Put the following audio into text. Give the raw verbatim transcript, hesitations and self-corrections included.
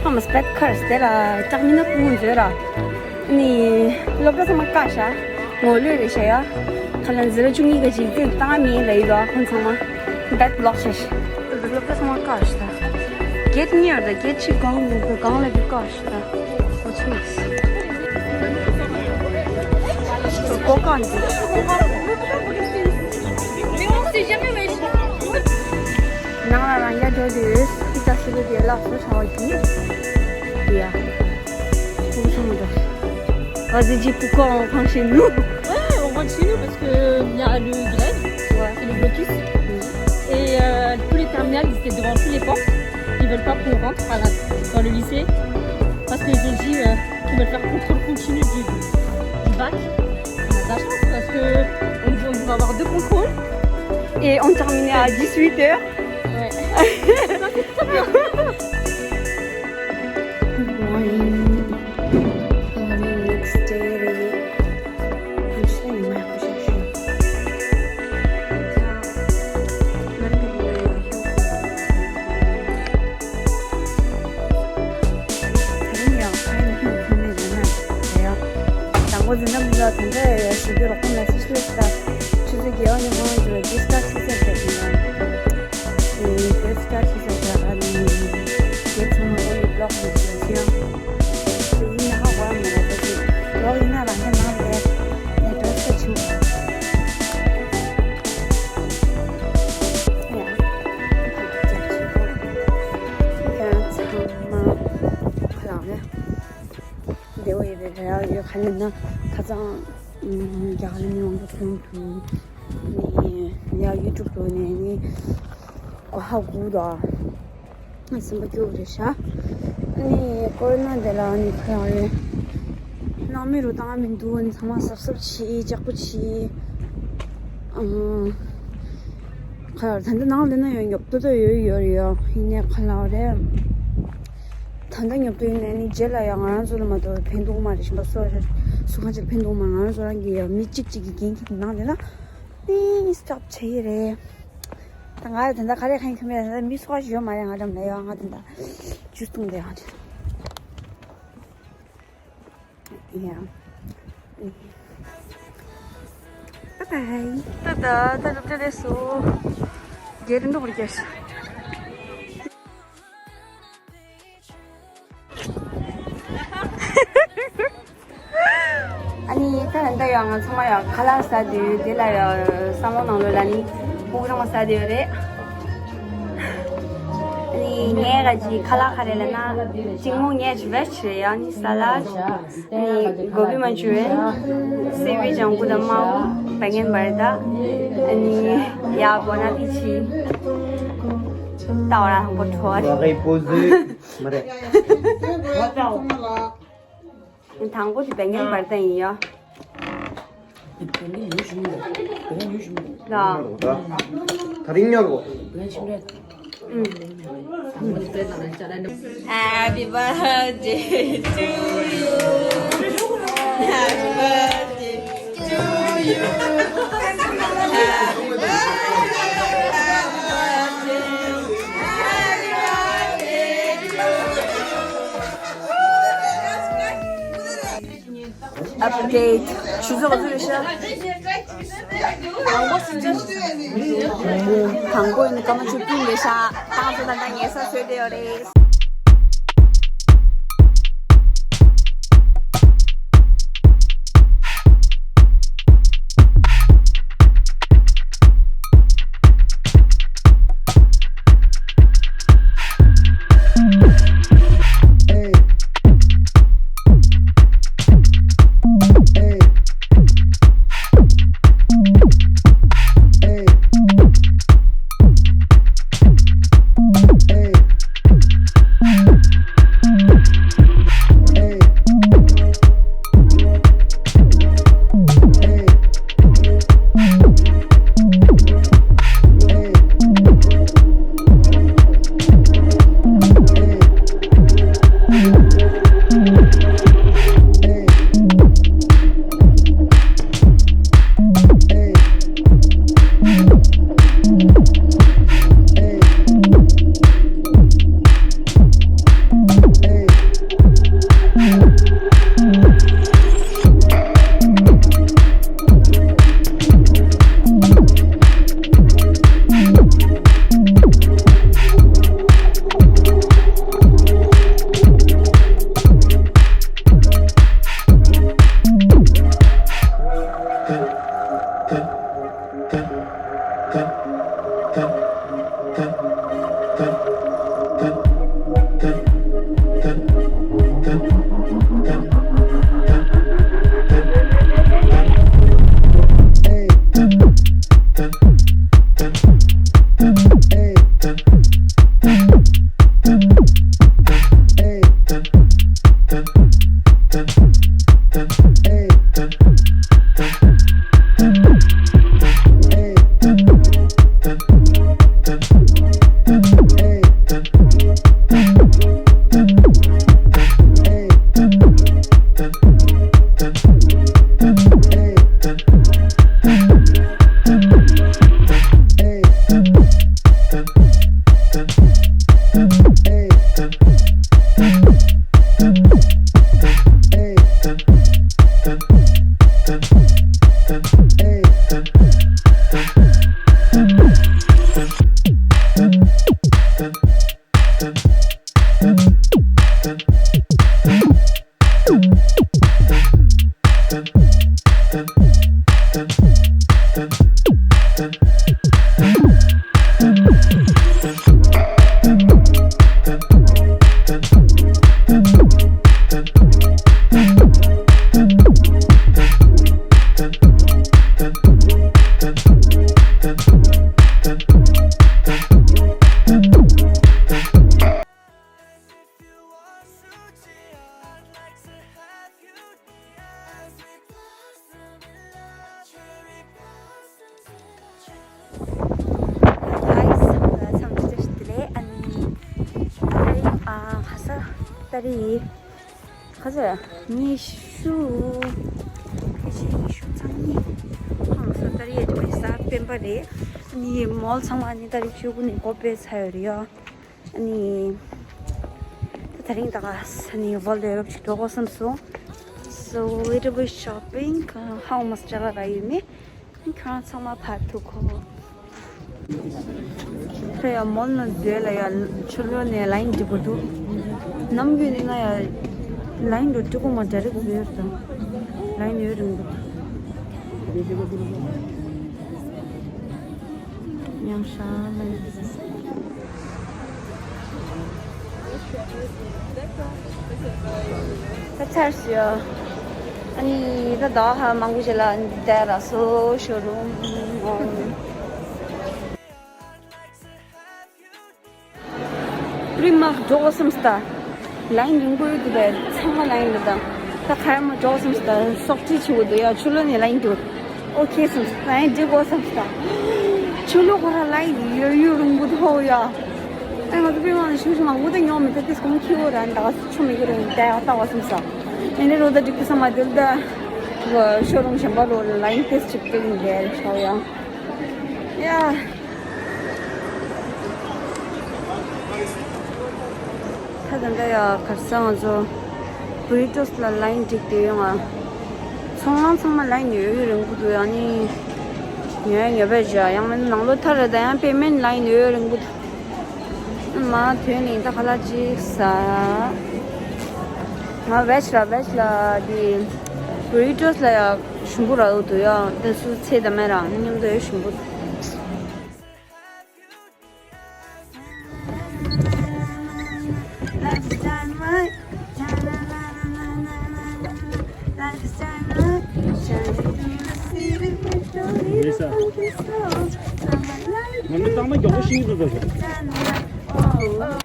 ཧམ་སྤེད་ཁར་སྟེ་ར་ཀྲག་མི་ན་ཀུང་མཛོད་ར། ནི་སློབ་གྲྭ་ཚང་མ་བཀག་ཤག་ངོ་ལོས་རེད་ཤག་ཡ། ཁ་ལན་ཟི་ར་བཅུ་གཉིས་ཀ་ཅིག་ཙེ་བཏང་མི་ལ་ཡི་དོ་ཁོང་ཚང་མ་བེད་ལོག་ཤག་སློབ་གྲྭ་ཚང་མ་བཀག་ཤག་གེད་གཉིས་ཡོད་ད་གེད་གཅིག་གང་གང་ལ་བི་བཀག་ཤག་ད་ཨོ་ཆི་མིས། ཀོ་ཀ་འདི། ནང་ལ་རང་རྒྱ་འགྲོ་དུས་ཕི་ཙ་སི་ལུ་དེ་ལགས་སོ་ཆ་བ་གི་དེ་ཡ། ཁོང་ཚང་མ་འགྲོ། Vas-y, dis pourquoi on rentre chez nous? Ouais, on rentre chez nous parce que il y a le grève, c'est le blocus. Et euh, tous les terminales, ils étaient devant toutes les portes. Ils veulent pas qu'on rentre à la- dans le lycée parce qu'ils ont dit euh, qu'ils veulent faire contrôle continu du, du bac. On a de la chance parce que on, on va avoir deux contrôles. Et on termine à dix-huit heures. Ouais. Ça, c'est très bien. Good morning. Good morning, next day. I'm just saying, my position. དེ་རིང་ཡང་ཁ་ཡིན་ཁྱོད་ཁྱོད་མེད་ལ་ན་རེད་ཡ། དང་པོ་འཛིན་གྲྭ་མི་ལ་དེ་འདྲ་ཡ་ཞུ་རྒྱུ་རོགས་པ་མེད་ས་ཤི་ལ་ས་ཆུ་ཚོད་བརྒྱད་པ་ནས་ཁོང་ཚོ་རེ་ཇི་སི་ཊར་ཆུ་ཚོད་བརྒྱད་ཡིན་ན། དེ་རེ་ཇི་སི་ཊར་ཆུ་ཚོད་བརྒྱད་ཨ་ནི་དེ་ཚང་མ་ཁོང་ཚོ་བི་ལོག་ཡིན་ཟེར་ཡ། དེ་ཡིན་ན་ཧ་གོ་ཡ་མ་རེད་ད་དེ་བི་ལོག་ཡིན་ན་རང་གི་ནང་ལ་ནེ་ཊི་ཝརཀ་ས་ཆུ། ཡ། ཁྱེད་ཚང་མ་ཁ་ལག་རེད། བདེ་པོ་ཡོད་པའི་རེ་བ་ཡོད། ག་ནས་ན་ཁ་སང་རྒྱ་གར་ནས་མི་མང་པོ་ཐོན་འདུག་ནི་ཡ་ཡུ་ཊུབ་ཐོག་ནས་ནི་གོ་ཧ་གོ་དོ། སེམས་པ་སྐྱོ་བོ་རེད་ཤག་ནི་ཀོ་རོ་ན་དེ་ལ་ནི་ཁ་ཡང་རེད། སྣང་མེད་རུ་བཏང་མི་འདུག་ནི་ཚང་མ་གཟབ་གཟབ་བྱེད། ལྕགས་པོ་བྱེད། ཨང་། ཁ་ཡང་ད་ལྟ་ནང་ལ་ན་ཡང་ཉོབ་ཏོ་ཏོ་ཡོད་ཡོད་རེད་ཡ། ཡིན་ནའི་ཁ་ལག་རེད། ད་ལྟ་ཉོབ་ཏོ་ཡིན་ནའི་ནི་རྗེས་ལ་ཡང་ང་རང་ཚོ་ལ་མ་གཏོགས་ཕན་ཐོགས་མ་རེད། ཞིམ་པ་སོ་རེད། སུ་གང་ཅིག་ཕན་ཐོགས་མ། ང་རང་ཚོ་རང་གི་ཡང་མི་གཅིག་གཅིག་གི་འགན་འཁྱེར་ནང་ལ་ན་ནི་སི་ཊོབ་བྱེད་ཡི་རེད། ད་ང་ད་ལྟ་ག་རེ་ཁ་ཡིན་ཁ་མེད་ད་ལྟ་མི་སུ་གང་ཞིག་ཡོད་མ་རེད། ང་འགྲམ་ལ་ཡོད། ང་ད་ལྟ་ཇུས་འཐུང་བསྡད་ཡོད། ཡ། Bye bye. ད་ད་ད་སློབ་གྲྭ་སླེབས་སོང་། རྒྱལ་རིན་པོ་ཆེ། ཨ་ནི་ད་ད་ཡང་ང་ཚང་མ་ཡང་ཁ་ལག་ཟ་དུས་དེ་ལ་ཡང་བསམ་བློ་ནང་ལོགས་ལ་ནི་སྤུ་གུ་རང་ཟ་དུས་རེད། ཨ་ནི་ངས་ག་ཅིག་ཁ་ལག་ག་རེ་ལབ་ན། གཅིག་མོ་ངས་ཀྱི་བེ་ཇི་རེད་ཡ། ཨ་ནི་ས་ལད། ཨ་ནི་གོ་བི་མན་ཅུ་རི་ཡན། སི་ཝིཌ་ལྗང་ཁུ་དང་མའོ། བེང་གན་བར་ཏ། ཨ་ནི་ཡ་བོ་ན་ཏི་ཆི། ཏའོ་ར་ཧང་པོ་ཁྲོ་རེད། ཝ་གའི་པོ་ཟི་མ་རེད། དང་པོ་དེ་བེང་གན་བར་ཏ་ཡིན་ཡ། ད་རིང་ཉོ་གོ། Happy birthday to you. Happy birthday to you. Happy birthday. Happy birthday to you. Update. ཆུ་ཚོད་ག་ཚོད་རེད་ཤག་དང་པོ་ཡིན་སྐར་མ་བཅུ་བདུན་རེད་ཤག་ཏང་ཚོ་ད་ལྟ་ཉལ་ས་བཟོས་བསྡད་ཡོད་རེད། Guys, ཚང་མ་བཀྲ་ཤིས་བདེ་ལེགས། ཨ་ནི་ད་རེས་ཨ་ཁ་ས་ད་རེས་ཁ་ས་ཉི་ཤུ་ཁ་ཤས་ཉི་ཤུ་རྩ་གཉིས། ཨ་ཁ་ས་ད་རེས་ཡ་ཅིག་པ་ས་སྤེན་པ་རེད། ཨ་ནི་མོལ་ཚང་མ་ཨ་ནི་ད་རེས་བཅུ་དགུ་ནས་སྒོ་ཕྱེ་ཚར་ཡོད་རེད་ཡ། ཨ་ནི་ད་དེ་རིང་ད་ག་ས་ནི་ཝོལ་ལ་ཡོ་རོབ་ཅིག་འགྲོ་དགོས་བསམ་སོང་། So little bit shopping. How much ཅ་ལག་ག་ཡོད་མེད་ཁྱོད་རང་ཚང་མ་ཕར་ཐུག་གོ། ཁྱོད་ཡ་མོལ་ནང་བསྡད་ལ་ཡ་ཆུ་ལོག་ནས་ལ་ཡིན་འགྲིག་པ་འདུག་ནམ་རྒྱུན་ནི་ང་ཡ་ལ་ཡིན་འགྲོ་འགྲིག་གོ་མ་འདྲ་རིགས་བཟོས་ཡོད་དང་ལ་ཡིན་ཡོད་རིང་པོ་འདུག་ཉང་ཤ་ལ་ཡིན། ད་ཚར་ཞིག་ཨ་ནི་ད་ཟླ་བ་ཧ་མང་པོ་ཞིག་ལ་ཨ་ནི་ད་ར་སོ་ཤོ་རུམ། པྲི་མར་འགྲོ་དགོས་བསམ་སྟ། ལ་ཡིན་རིང་པོ་ཡོད་འདུག་པས་ཚང་མ་ལ་ཡིན་འདུག་ད། ད་ཁ་ཡ་མ་འགྲོ་དགོས་བསམ་སྟ་སོག་ཁྲི་ཆེ་བོ་འདུག་ཡ་ཆུ་ལོག་ནས་ལ་ཡིན་འདུག་ཨོ་ཁེ་བསམ་སྟ་ཡིན་འགྲིག་དགོས་བསམ་སྟ། ཆུ་ལོག་ཁོ་ར་ལ་ཡིན་ཡོད་ཡོད་རིང་པོ་འདུག་ཡ། ཨ་ང་ཚོ་པི་མ་ནས་ཤུགས་ཤུགས་མང་པོ་ད་ཉོ་མི་ཐུབ་དེ་སྐོང་ཁྱི་བོ་ར་འདག་ཆུ་མི་གི་རིང་ད་ཡ་ལྟ་བ་བསམ་ས། ཡིན་ནི་རོ་ད་འགྲིག་པོ་བསམ་མ་འདུག་ད། ཤོ་རུམ་གཞན་པ་རོ་ལ་ཡིན་ཏེ་ཅིག་པི་ཡིན་དེ་ཆོ་ཡ། ཡ། ད་ད་ད་ཡ་གར་ས་ང་ཚོ་བུ་རི་ཊོས་ལ་ལ་ཡིན་འགྲིག་དེ་ཡོང་ང་། ཚོང་ཁང་ཚང་མ་ལ་ཡིན་ཡོད་ཡོད་རིང་པོ་འདུག་ཡང་ནི་ཉོ་ཡ་ཉོ་བས་བཞག་ཡང་མིན་ནང་ལོ་ཐར་རེད་ད་ཡང་པེ་མེན་ལ་ཡིན་ཡོད་ཡོད་རིང་པོ་འདུག་མ་ཐོན་ནི་ད་ཁ་ལག་ཅིག་ཟ། ང་བེཇ་ལ་བེཇ་ལ་དེ་བུ་རི་ཊོས་ལ་ཡ་ཞིམ་པོ་ར་འདུག་ཡ་དེ་སུ་ཚེ་ད་མེད་ར་མཉམ་དུ་ཡ་ཞིམ་པོ། ང་ཚོ་གཙང་མ་མགྱོགས་པོ་ཤིང་འདུག་ཟེར།